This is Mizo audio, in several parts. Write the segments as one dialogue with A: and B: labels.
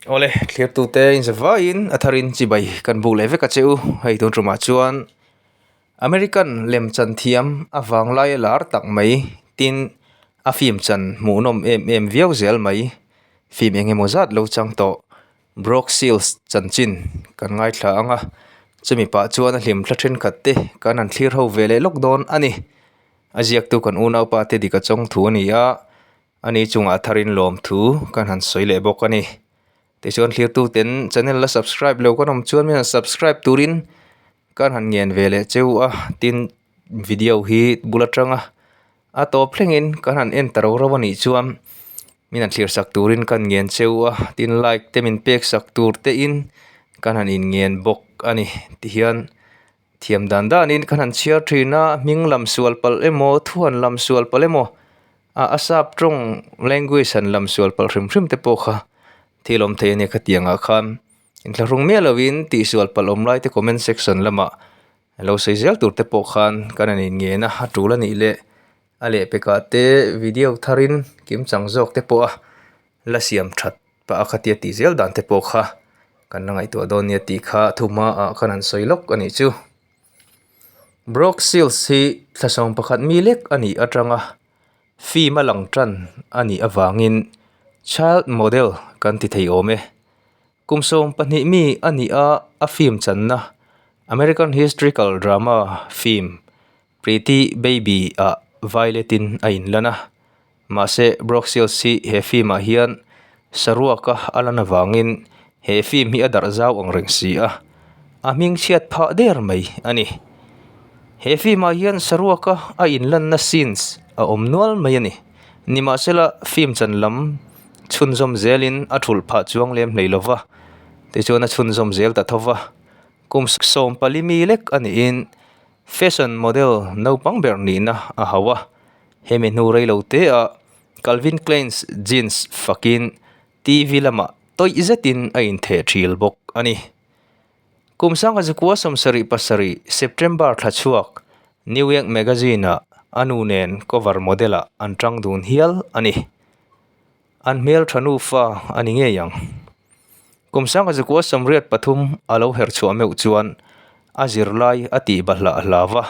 A: Awle, thlirtute inzavaiin a tharin chibai kan buk leh vek a che u. Hei tun tumah chuan American lemchan thiam a vanglai a lar tak mai tin a film chan hmuhnawm em em viau zel mai. Film eng emaw zat lo chang tawh Brooke Shields chanchin kan ngaithla ang a, chumi pah chuan a hlim thla thenkhat te kan han thlir ho ve leh lawk dawn a ni. A ziaktu kan unaupa te dik a chawng thu a ni a. Ani chungah tharin lawmthu kan han sawi leh bawk a ni. Tichuan thlirtuten channel la subscribe lo kan awm chuan min han subscribe turin kan han ngen ve leh cheu a, tin video hi bul atanga a tawp thlengin kan han en ta ro ro a nih chuan min han thlir sak turin kan ngen cheu a, tin like te min pek sak tur te in kan han inngen bawk a ni tihian. Thiam dan danin kan han chhiar thin a, hming lam sual palh emaw, thu han lam sual palh emaw, ah a sap tawng language han lam sual palh hrim hrim te pawh kha thil awm thei a nia khatiangah khan inthlahrung miah lovin tihsual palh awm lai te comment section lamah lo sawi zel tur te pawh khan kan han inngen a, a tul a nih leh a lehpekah te video tharin kimchang zawk te pawh a la siam that pah a khatia tih zel dan te pawh kha kan la ngaihtuah dawn nia tih kha thu hmaah khan an sawi lawk a nih chu. Brooke Shields hi thla 11 mi lek a nih atanga film a lang tan a nih avangin child model kan ti thei awm e. Kum 12 mi a nih a a film channa American historical drama film Pretty Baby ah Violet in a inlan a. Mahse, Brooke Shields hi he film ah hian saruaka a lan avangin he film hi a darh zau ang reng si a, a hming chhiat phah der mai a ni. He film ah hian saruaka a inlanna scenes a awm nual mai a ni. Nimahsela, film chan lam chhunzawm zelin a thulh phah chuang lem hlei lova, tichuan a chhunzawm zel ta tho va. Kum 14 mi lek a niin Fashion model naupang ber nihna a hauh a, hemi hnu rei lo te ah Calvin Klein's jeans fakin TV lamah tawih zetin a intheh thil bawk a ni. Kum 1977 September thla chhuak New York Magazine ah a nu nen cover model ah an tang dun hial a ni. An hmeltha nufa a ni ngei ang. Kum 1983 a lo her chhuah meuh chuan a zirlai a tih bahlah hlau va,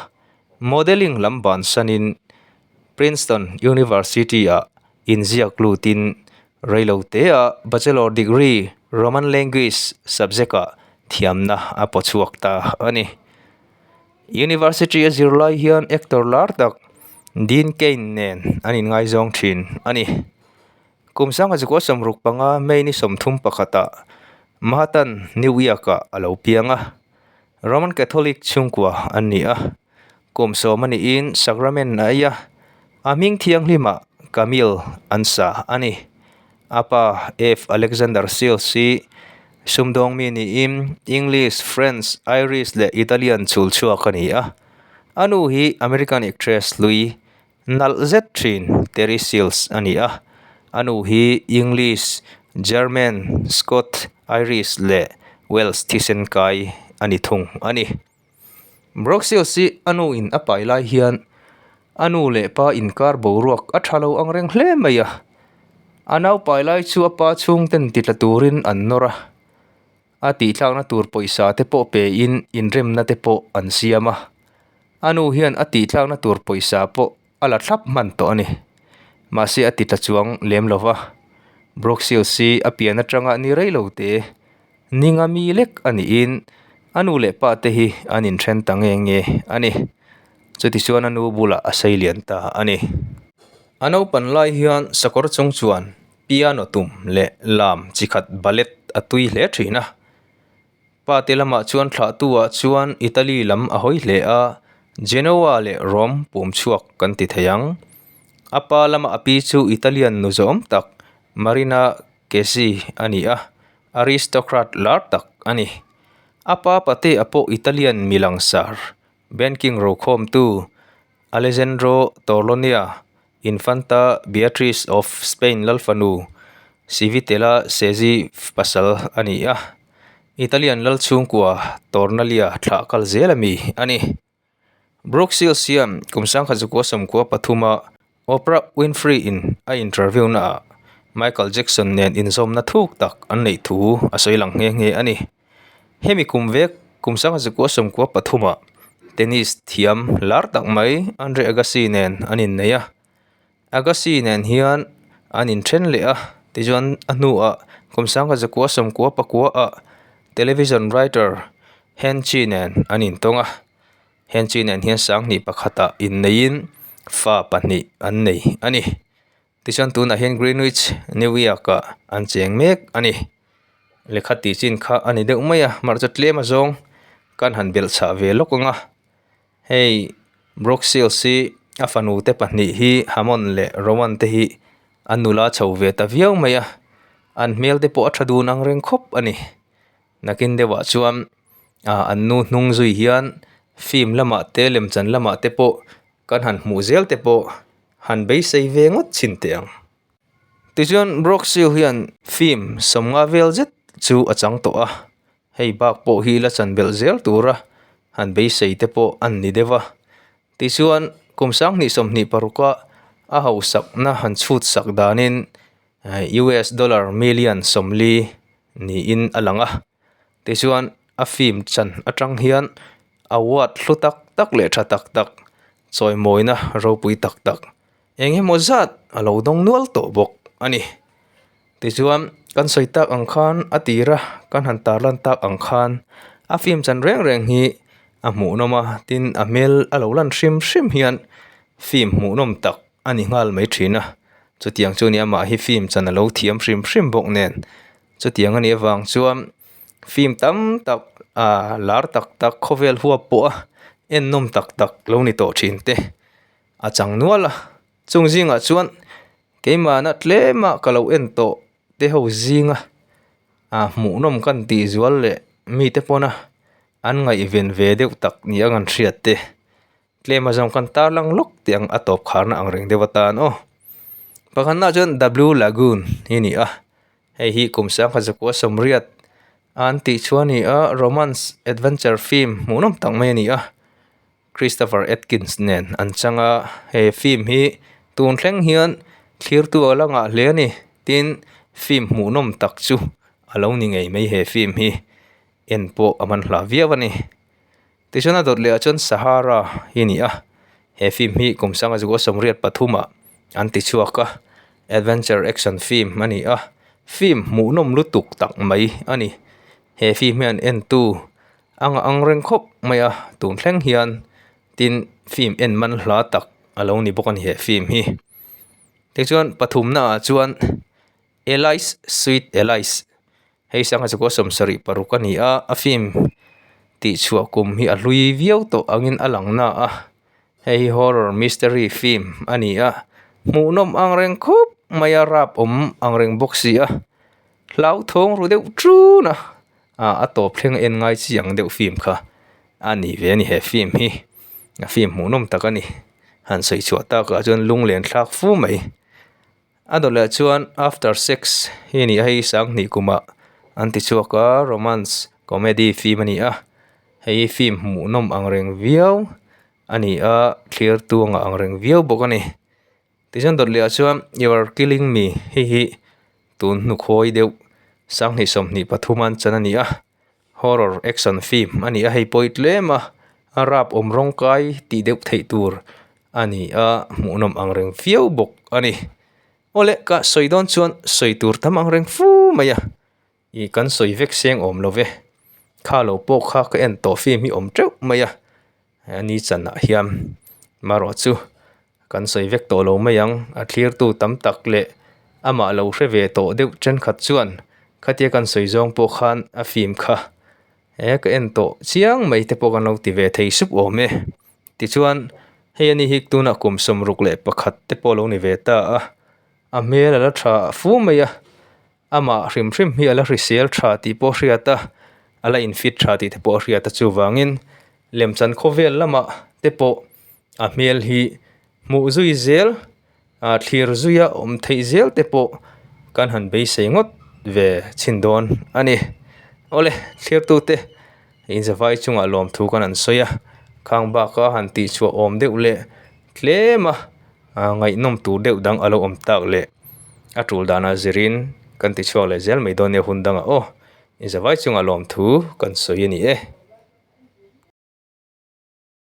A: modelling lam bansanin Princeton University-ah inziak lutin reilotea bachelor degree Roman Language subject-ah thiamna a pawchhuak ta a ni. University a zirlai hian actor lar tak Dean Cain nen an inngaizawng thin a ni. Kum 1965 May ni 31 Manhattan, New York-ah a lo piang a. Roman Catholic chhungkua an ni a. Kum sawm a niin Sacrament a ei a, a hming thianghlimah Camille an sa a ni. A pa F. Alexander Shields hi sumdawng mi niin English, French, Irish leh Italian chhul chhuak a ni a. A nu hi American actress hlui nalh zet thin Terry Shields a ni a. A nu hi English, German, Scot, Irish leh Welsh thisen kai a ni thung a ni. Brooke Shields hi a nu in a pai lai hian a nu leh pa inkar boruak a tha lo ang reng hle mai a. A nau pai lai chu a pa chhungten ti tla turin an nawr a, a tihtlakna tur pawisa te pawh pe in inremna te pawh an siam a. A nu hian a tihtlakna tur pawisa pawh a la thlap hman tawh a ni. Mahse a ti tla chuang lem lo va. Brooke Shields hi a pian atanga ni rei lo te. Ninga mi lek a niin a nu leh pa te hi an inthen ta nge nge a ni. Chutichuan a nu bulah a sei lian ta a ni. A naupan lai hian sakawr chung chuan piano tum leh lam chi khat ballet a tui hle thin a. Pa te lamah chuan thlahtu ah chuan Italy lam a hawi hle a, Genoa leh Rome pum chhuak kan ti thei ang. A pa lama a pi chu Italian nu zawm tak Marina Casey a ni a, aristocrat lar tak a ni. A pa pate a pawh Italian mi langsar, banking rokhawmtu Alessandro Torlonia, Infanta Beatrice of Spain lalfanu Civitella Sezzi pasal a ni a, Italian lal chhungkua Tornalia thlah kal zel a mi a ni. Brooke Shields hian kum 1993 a Oprah Winfrey in a interview naah. Michael Jackson nen inzawmna thuk tak an neih thu a sawi lang nghe nghe a ni. Hemi kum vek kum sangha zakua sawmkua pathumah tennis thiam lar tak mai Andre Agassi nen an innei a. Agassi nen hian an inthen leh a, tichuan a hnuah kum sangha zakua sawmkua pakua ah television writer Henchie nen an intawng a. Henchie nen hian sanghnih pakhatah inneiin fa pahnih an nei a ni. Tichuan tunah hian Greenwich, New York ah an cheng mek a ni. Lehkha tih chin kha a ni deuh mai a, mahse tlem azawng kan han belh chhah ve lawk ang a. Hei Brooke Shields hi a fanu te pahnih hi Hammond leh Rowan te hi an nula chho ve ta viau mai a, an hmel te pawh a tha dun ang reng khawp a ni. Nakin deuhah chuan ah an nu hnung zui hian film lamah te lemchan lamah te pawh kan han hmuh zel te pawh han beisei ve ngawt chhin teh ang. Tichuan Brooke Shield hian film sawmnga vel zet chu a chang tawh a, hei bak pawh hi la chan belh zel tura han beisei te pawh an ni deuh a. Tichuan kum sanghnih sawmhnih paruka a hausakna han chhut sak danin US dollar million sawmli niin a lang a. Tichuan a film chan atang hian award hlu tak tak leh tha tak tak chawimawina ropui tak tak eng emaw zat a lo dawng nual tawh bawk a ni. Tichuan kan sawi tak ang khan a tira kan han tarlan tak ang khan a film chan reng reng hi a hmuhnawm a tin a hmel a lo lan hrim hrim hian film hmuhnawm tak a ni nghal mai thin a chutiang chu ni amah hi film chan a lo thiam hrim hrim bawk nen. Chutiang a nih avang chuan film tam tak ah lar tak tak khawvel huap pawh a ennawm tak tak lo ni tawh thin te a chang nual a chung zingah chuan keimahna tlema ka lo en tawh te ho zinga ah hmuhnawm kan tih zual leh mite pawna an ngaihven ve deuh tak ni ang an hriat te. Tlem azawng kan tarlang lawk tih ang a tawp kharna ang reng deuh atan aw. Pakhatna chuan W Lagoon hi a ni a, hei hi kum sangkhat zakua sawmriat an tih chu a ni a, romance adventure film hmuhnawm tak mai a ni a, Christopher Atkins nen an chang a, he film hi tun thleng hian thlirtu a la ngah hle a ni, tin film hmuhnawm tak chu a lo ni ngei mai he film hi en pawh a man hlah viau a ni. Tichuan a dawt leh ah chuan Sahara hi a ni a, he film hi kum sanga zuk a sawmriat pathum ah an ti chhuak a, adventure action film a ni a, film hmuhnawm lutuk tak mai a ni. He film hian entu a ngah ang reng khawp mai a, tun thleng hian tin film en man hla tak a lo ni bawk a ni he film hi. Tichuan pathumna ah chuan Alice Sweet Alice. Hei sangha chu kaw sawmsarih paruk a ni a, a film tih chhuah kum hi a hlui viau tawh angin a lang na a, hei hi horror mystery film a ni a, hmuhnawm ang reng khup mai a rap awm ang reng bawk si a, hlauthawng ru deuh ṭun a, ah a tawp thleng a en ngai chi ang deuh film kha a ni ve a ni he film hi, a film hmuhnawm tak a ni, han sawi chhuah takah chuan lunglen thlak fu mai. A dawt leh chuan after sex hi a ni a hei sanghnih kumah an ti chhuak a romance comedy film a ni a hei hi film hmuhnawm ang reng viau a ni a thlir tu a ngah ang reng viau bawk a ni tichuan dawt leh ah chuan you are killing me hei hi tun hnukhawi deuh sanghnih sawmhnih pathum an chan a ni a horror action film a ni a hei pawh hi tlem a a rap awm rawng kai tih deuh theih tur a ni a hmuhnawm ang reng viau bawk a ni awle ka sawi dawn chuan sawi tur tam ang reng fu mai a ih kan sawi vek seng awm lo ve kha lo pawh kha ka en tawh film hi awm teuh mai a ani chanah hian marawh chu kan sawi vek tawh lo mai ang a thlirtu tam tak leh amah lo hre ve tawh deuh thenkhat chuan khatia kan sawi zawng pawh khan a film kha he ka en tawh chiang mai te pawh kan lo ti ve thei sup awm e. Tichuan, hei ani hi tunah kum 61 te pawh a lo ni ve ta a, a hmel a la tha fu mai a, amah hrim hrim hi a la hrisel tha tih pawh a hriat a, a la infit tha tih te pawh a hriat a chuvangin lemchan khawvel lamah te pawh a hmel hi hmuh zui zel ah thlir zuia awm theih zel te pawh kan han beisei ngawt ve chhin dawn a ni. Awle thlir tute inzavai chungah lawmthu kan han sawi a khang baka han tih chhuah awm deuh leh tlem a ah ngaihnawm tur deuh dang a lo awm tak leh. A tul danah zirin kan ti chhuak leh zel mai dawn nia hun dangah aw. Inzavai chungah lawmthu kan sawi a ni e.